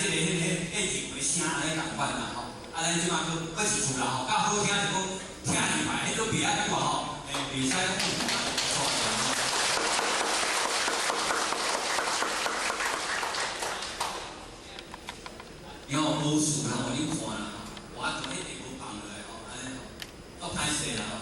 這个、彼个、彼場的聲按呢仝款啦吼。啊，咱這馬閣閣一次啦吼，較好聽就講聽入來，彼都袂愛久啊吼，欸，袂使講錯啦吼。然後無事啦，予恁看啦吼，我當彼下無放落來吼，按呢吼，足歹勢啦吼。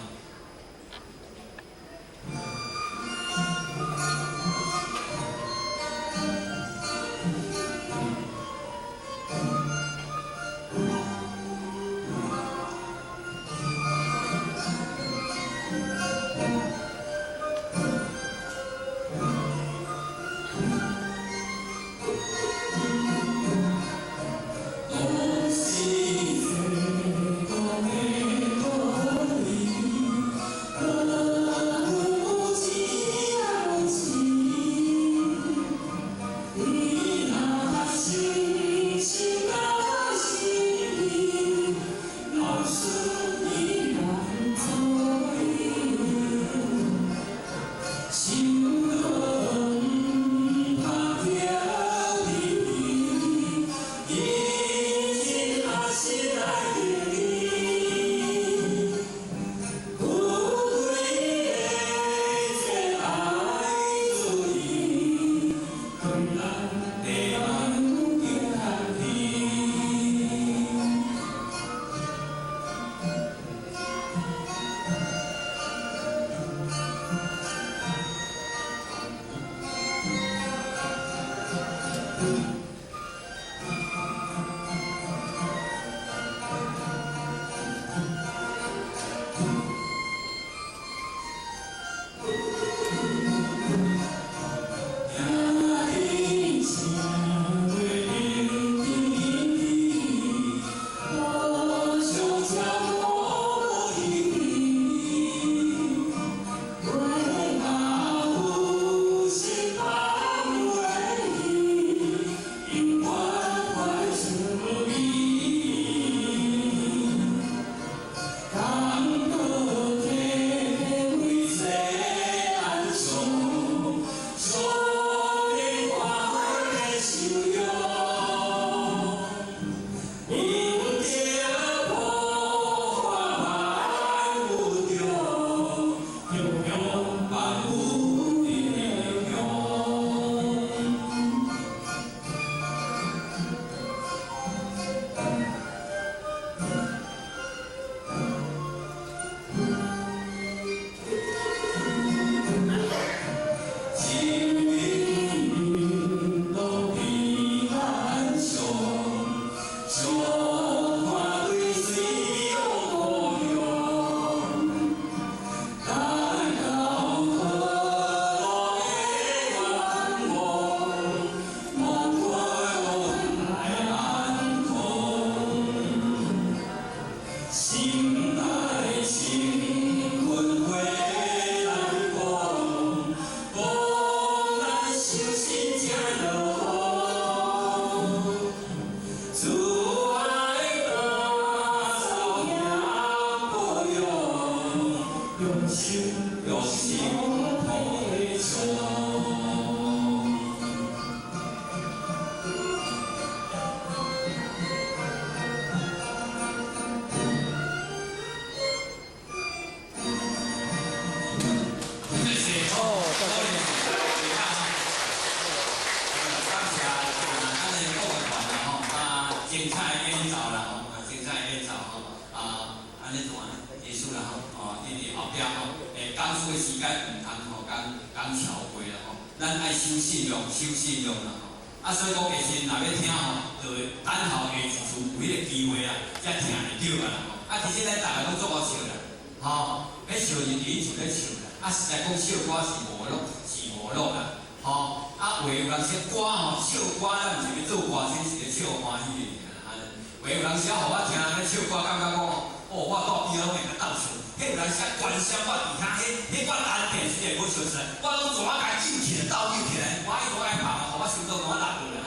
精彩的演奏啦吼，啊，精彩的演奏吼，啊，按呢就按呢结束啦吼，哦，因为後壁吼，欸，講書的時間毋通吼，講講超過啦吼，咱愛守信用，守信用啦吼，啊，所以講下次若欲聽吼，就會等候下一次有彼个機會啊，才聽會著啊啦吼。啊，其實咱逐个攏足好笑啦，吼，彼笑是佇厝咧笑啦，啊，實在講唱歌是無樂，是無樂啦，吼，啊，話有人說歌吼，唱歌咱毋是欲做歌星，是咧唱歡喜的爾。話有人寫予我聽，咧唱歌感覺講哦，我蹛邊仔攏會共鬥笑。彼有人寫關心我佇遐，彼我單電視會無笑出來，我攏怎啊共揪起來，鬥揪起來，我伊無愛放，予我心中攏落落來。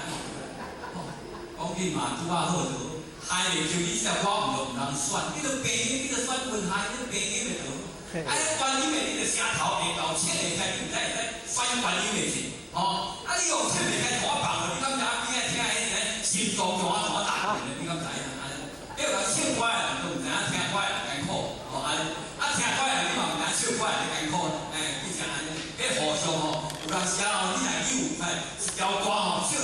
講緊嘛，拄仔好就海袂秋，你這歌毋就毋通選，你著平音，你著選溫海，你平音的就好。啊，你觀音的，你著聲頭下到切會開，你毋知會使選觀音的是，吼。啊，你用切袂開，予我放落，你敢知影邊仔聽彼個心臟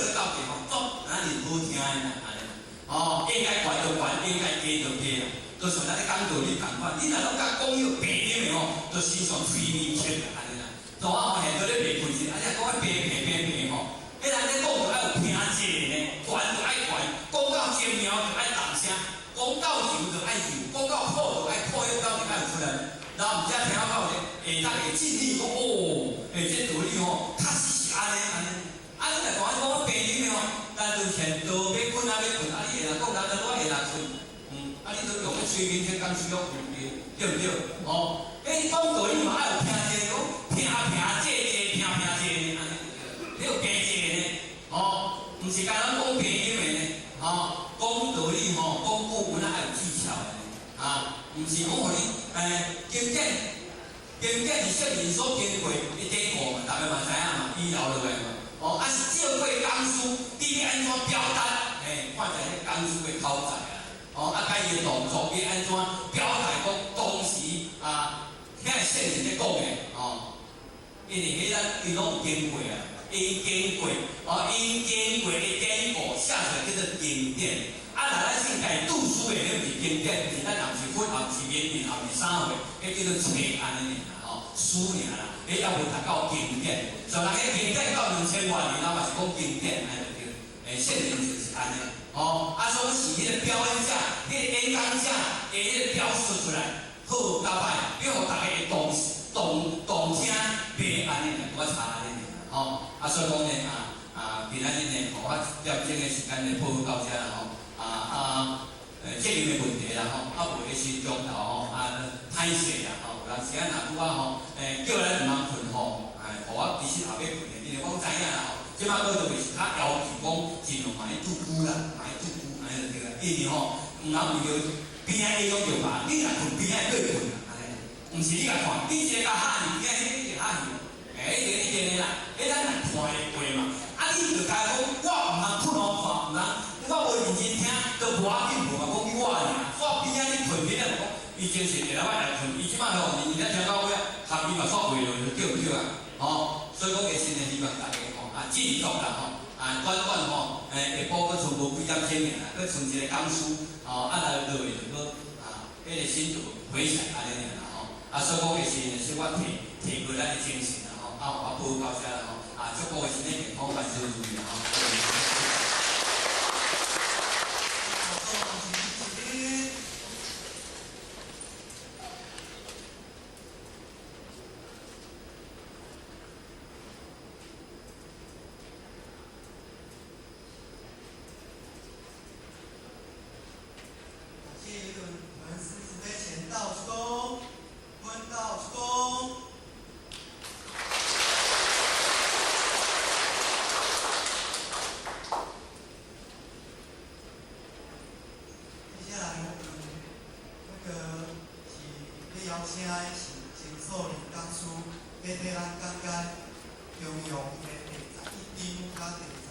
咧到地吼，总哪里好聽的啦，按呢啦，哦，應該懸就懸，應該低就低啦，就像咱咧講道理仝款，你若攏共講彼個白啉的吼，就身上催眠術啦，按呢啦，大吼現在咧袂困時，啊，你若講彼白白白白吼，彼人咧講就愛有聽者呢，懸就愛懸，講到精妙就愛重聲，講到柔就愛柔，講到苦就愛苦，彼到底愛有出來。然後毋知聽到咧，會當會進去講哦，欸，這道理吼，確實是按呢按呢。啊，你若講講白啉的吼，咱就前都欲睏啊欲睏，啊你會來講人家都會來睏，啊你都用彼催眠術講需要睏對毋對？哦，欸，講道理嘛愛有聽者，講聽聽這這聽聽這呢，按呢，你有加這呢，哦，毋是干焦講白啉的呢，哦，講道理吼，講古文啊愛有技巧的呢，啊，毋是講予你，欸，經典，經典是聖人所經過的典故嘛，逐个嘛知影嘛，遺留落來嘛。哦，啊是照過講師，你欲按怎表達？欸，看一下彼講師的口才啊。哦，啊，佮伊的動作，欲按怎表達講當時啊，遐個聖人咧講的，哦，因為彼咱伊攏有經過啊，𪜶經過，哦，𪜶經過的典故寫出來叫做經典。啊，若咱信家己著書的，彼毋是經典，毋是咱也毋是佛，也毋是明人，也毋是啥貨，彼叫做冊按呢爾啦，吼，書爾啦，彼猶未達到經典。所以人彼經典到2000外年，嘛是講經典，按呢就對。欸，聖人就是按呢，吼，啊，所以是彼个表演者，彼个演講者，的彼个表述出來，好甲歹，欲予逐家會動動動聽，袂按呢爾，我差按呢爾，吼，啊，所以講呢，啊，今仔日呢，予我一點鐘的時間來報告到遮啦，吼。啊啊，責任的問題啦吼，啊無彼時中晝吼，啊歹勢啦吼，有當時仔若拄仔吼，欸叫咱毋通睏吼，哎，予我其實也欲睏的，因為我知影啦吼，這擺閣就是較要求講盡量莫去拄久啦，莫去拄久，按呢就對啦。因為吼，毋通為著邊仔影響著別人，你若睏邊仔會睏啦，按呢，毋是你共看，你一个共嚇去，邊仔彼一定嚇去，欸，一定一定的啦，彼咱若看會過嘛，啊你就共講，我毋通睏予看，毋通。我無認真聽，都無要緊，無嘛講去我爾。煞邊仔你睏彼個就講，伊精神會來來睏，伊這擺吼認真聽到尾，合伊嘛煞袂落，對毋對啊？吼，所以講下先希望大家吼啊振作啦吼，啊短短吼，欸下晡閣賰無幾點鐘爾啦，閣賰一個講師，吼啊來落去就閣啊，彼個心就回想按呢爾啦吼。啊，所以講下先小可提提高咱的精神啦吼，啊，我報告這啦吼，啊，祝各位身體健康，萬事如意啦吼。感謝輪師慈悲前道之功，坤道之功。接下來我們那個是欲邀請的是陳素玲講師，欲替咱講解中庸的第11章佮第